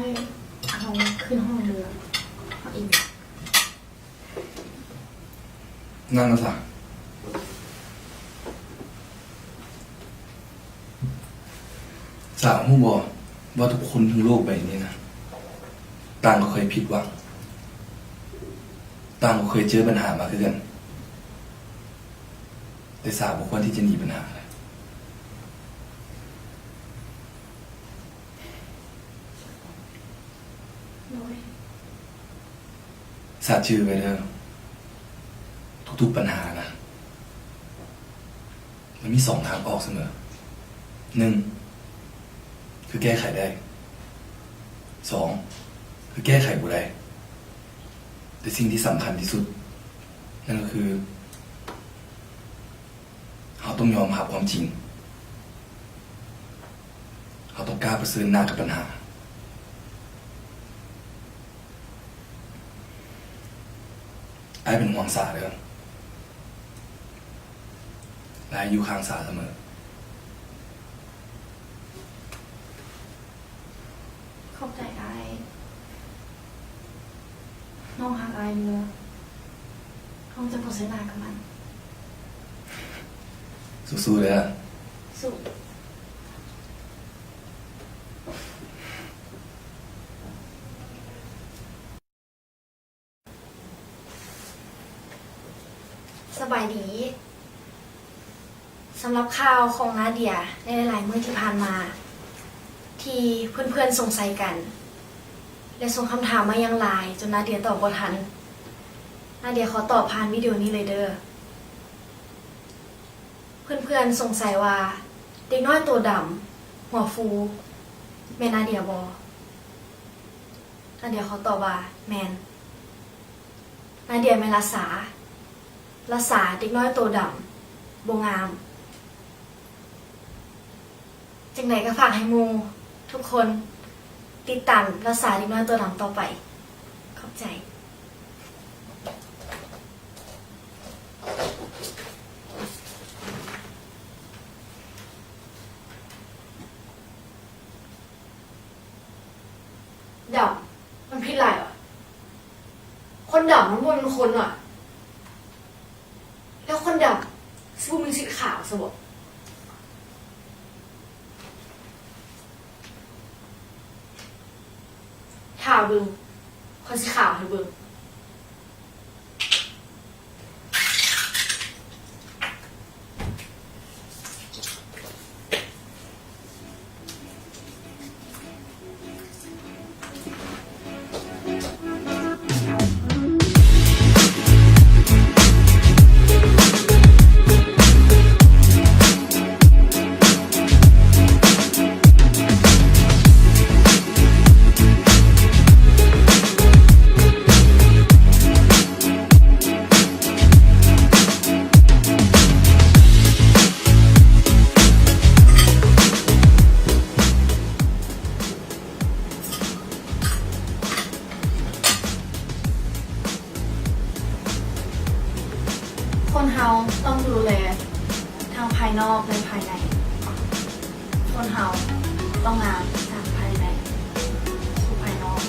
ເຮົາຂຶ້ນຫ້ອງເດີ ເຮົາອີກ ນັ່ງນະສາ. ສາຮູ້ບໍ່ວ່າທຸກຄົນທັງໂລກໃບນີ້ນະ ຕ່າງກໍເຄີຍຜິດຫວັງ, ຕ່າງກໍເຄີຍເຈີບັນຫາມາຄືກັນ, ແຕ່ສາບໍ່ຄວນທີ່ຈະໜີບັນຫາ. ສາຈື່ໄວ້ເດີ, ທຸກໆບັນຫານະ ມັນມີສອງທາງອອກສະເໝີ. ໜຶ່ງ ຄືແກ້ໄຂໄດ້, ສອງ ຄືແກ້ໄຂບໍ່ໄດ້. ແຕ່ສິ່ງທີ່ສຳຄັນທີ່ສຸດ ນັ້ນກໍຄື ເຮົາຕ້ອງຍອມຮັບຄວາມຈິງ. ເຮົາຕ້ອງກ້າປະເຊີນໜ້າກັບບັນຫາ. ອ້າຍເປັນຫ່ວງສາເດີ. ແລະ ອ້າຍຢູ່ຂ້າງສາສະເໝີ. ຂອບໃຈອ້າຍ. ນ້ອງຮັກອ້າຍເດີ. ນ້ອງຈະບໍ່ເຊີນໜ້າກັບມັນ. ສູ້ໆເດີ. ສູ້. ສະບາຍດີ. ສຳລັບຂ່າວຂອງນາເດຍໃນຫຼາຍໆມື້ທີ່ຜ່ານມາ ທີ່ເພື່ອນໆສົງໄສກັນ ແລະ ສົ່ງຄຳຖາມມາຢ່າງຫຼາຍ ຈົນນາເດຍຕອບບໍ່ທັນ, ນາເດຍຂໍຕອບຜ່ານວິດີໂອນີ້ເລີຍເດີ. ເພື່ອນໆສົງໄສວ່າເດັກນ້ອຍໂຕດຳຫົວຟູແມ່ນນາເດຍບໍ່? ນາເດຍຂໍຕອບວ່າແມ່ນ. ນາເດຍແມ່ນລາຊາ. ລາຊາເດັກນ້ອຍໂຕດຳ ບໍ່ງາມ. ຈັ່ງໃດກໍຝາກໃຫ້ໝູ່ທຸກຄົນຕິດຕາມລາຊາເດັກນ້ອຍໂຕດຳຕໍ່ໄປ. ຂອບໃຈ. ດຳ ມັນຜິດຫຼາຍຫວາ? ຄົນດຳມັນບໍ່ແມ່ນຄົນຫວາ? ແລ້ວຄົນດຳຊິບໍ່ມີສິດຂາວຊະບໍ? ຖ້າເບິ່ງ ຂ້ອຍຊິຂາວໃຫ້ເບິ່ງ. ຄົນເຮົາຕ້ອງດູແລທັງພາຍນອກ ແລະ ພາຍໃນ. ຄົນເຮົາຕ້ອງງາມຈາກພາຍໃນສູ່ພາຍນອກ.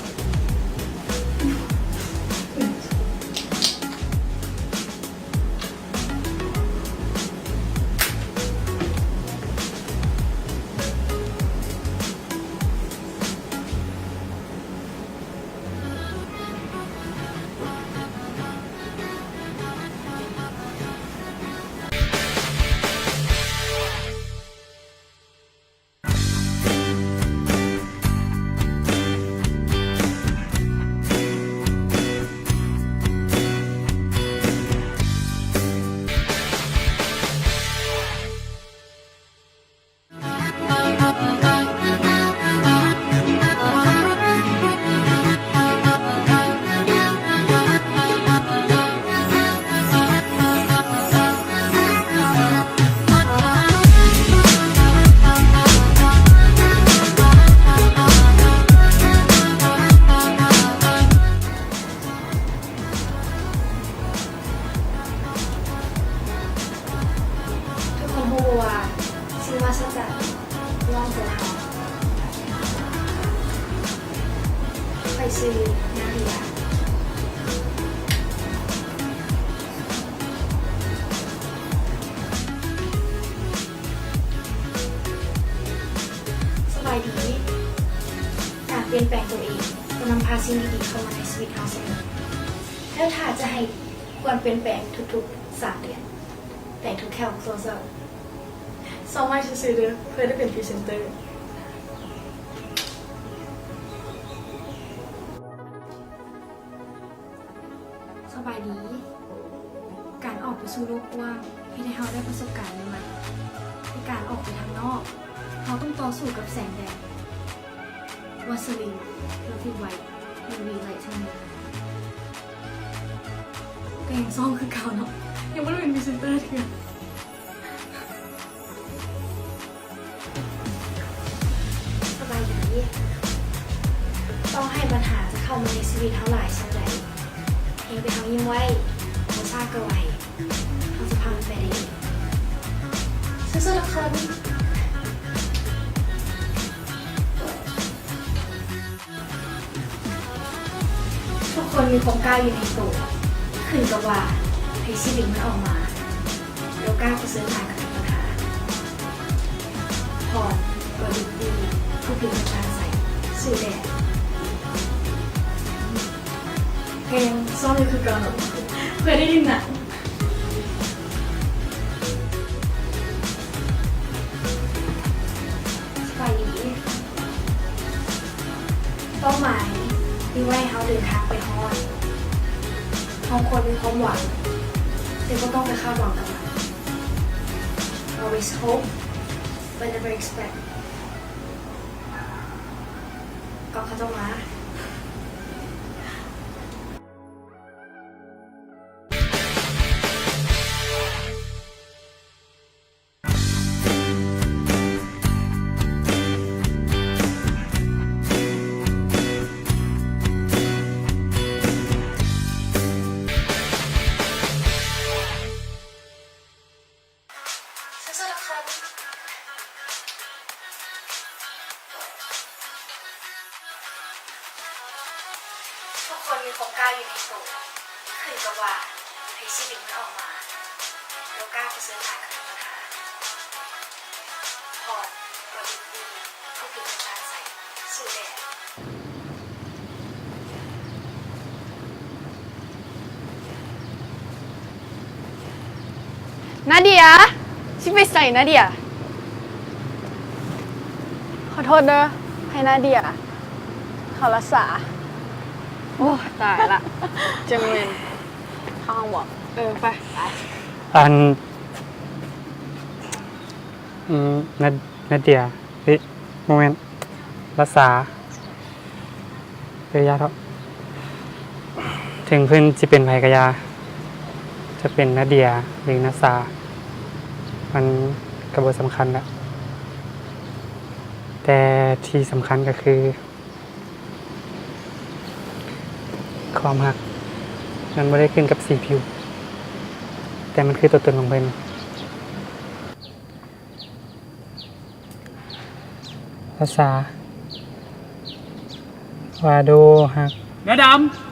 ທຸກຄົນຮູ້ບໍ່ວ່າສິ່ງມະຫັດສະຈັນລອບຕົວເຮົາ? ຂ້ອຍຊື່ນາເດຍ. ສະບາຍດີ. ການປ່ຽນແປງຕົວເອງ ກໍນຳພາສິ່ງດີໆເຂົ້າມາໃນຊີວິດເຮົາສະເໝີ. ແລ້ວຖ້າຈະໃຫ້ ຄວນປ່ຽນແປງທຸກໆສາມເດືອນ. Thank you, Cal Closer. ຊອກໄມ້ຊື່ໆເດີ ເພື່ອໄດ້ເປັນພຣີເຊັນເຕີ. ສະບາຍດີ. ການອອກໄປສູ່ໂລກກວ້າງ ເຮັດໃຫ້ເຮົາໄດ້ປະສົບການໃໝ່ໆ. ແຕ່ການອອກໄປທາງນອກ ເຮົາຕ້ອງຕໍ່ສູ້ກັບແສງແດດ. Vaseline Lovely White ເອັມ ວີ Light Tonic ກໍຍັງຊອກຄືເກົ່າເນາະ ຍັງບໍ່ໄດ້ເປັນພຣີເຊັນເຕີເທື່ອ. ສະບາຍດີ. ຕໍ່ໃຫ້ບັນຫາຈະເຂົ້າມາໃນຊີວິດເຮົາຫຼາຍສ່ຳໃດ, ພຽງແຕ່ເຮົາຍິ້ມໄວ້, ບໍ່ຊ້າກໍໄວ. ເຮົາຈະຜ່ານໄປໄດ້ເອງ. ສູ້ໆທຸກຄົນ. ທຸກຄົນມີຄວາມກ້າຢູ່ໃນໂຕ, ຂຶ້ນກັບວ່າໃຜຊິດຶງມັນອອກມາ. ໂລກາປະເຊີນຫຼາຍກວ່າທຸກບັນຫາ. ພອນກໍດີດີ ຜູ້ຜິວກະຈ່າງໃສ ສູ້ແດ່. ແຮງຊ້ອມຢູ່ຄືເກົ່າເນາະ ເພື່ອໄດ້ຫຼິ້ນໜັງ. ສະບາຍດີ. ເປົ້າໝາຍທີ່ໄວ້ໃຫ້ເຮົາເດີນທາງໄປຮອດ. ເຮົາຄວນມີຄວາມຫວັງ, ແຕ່ບໍ່ຕ້ອງໄປຄາດຫວັງກັບມັນ. Always hope, but never expect. ກໍເຂົາເຈົ້າມາ. ທຸກຄົນມີຄວາມກ້າຢູ່ໃນໂຕ, ຂຶ້ນກັບວ່າໃຜຊິດຶງມັນອອກມາ. ໂລກາປະເຊີນຫຼາຍກວ່າທຸກບັນຫາ. ພອນກໍດີດີ ຜູ້ຜິວກະຈ່າງໃສ ສູ້ແດ່. ນາເດຍ ຊິໄປໃສນາເດຍ? ຂໍໂທດເດີ ໃຫ້ນາເດຍເຂົາລັດສາ. ໂອ້ ຕາຍລະ ຈັ່ງແມ່ນເຂົ້າຫ້ອງບໍ? ເອີ ໄປ ໄປ. ອັນ ອືມ ນາ ນາເດຍ ເອີ ບໍ່ແມ່ນ ລັດສາ. ເອີ ຢ່າເຖາະ ເຖິງເພິ່ນຊິເປັນໃຜກະຢ່າ, ຈະເປັນນາເດຍ ຫຼື ນາຊາ ມັນກະບໍ່ສຳຄັນລະ. ແຕ່ທີ່ສຳຄັນກະຄື ຄວາມຮັກມັນບໍ່ໄດ້ຂຶ້ນກັບສີຜິວ, ແຕ່ມັນຄືຕົວຕົນຂອງເພິ່ນ. ພາສາ ວ່າໂດຮັກ ເສືອດຳ.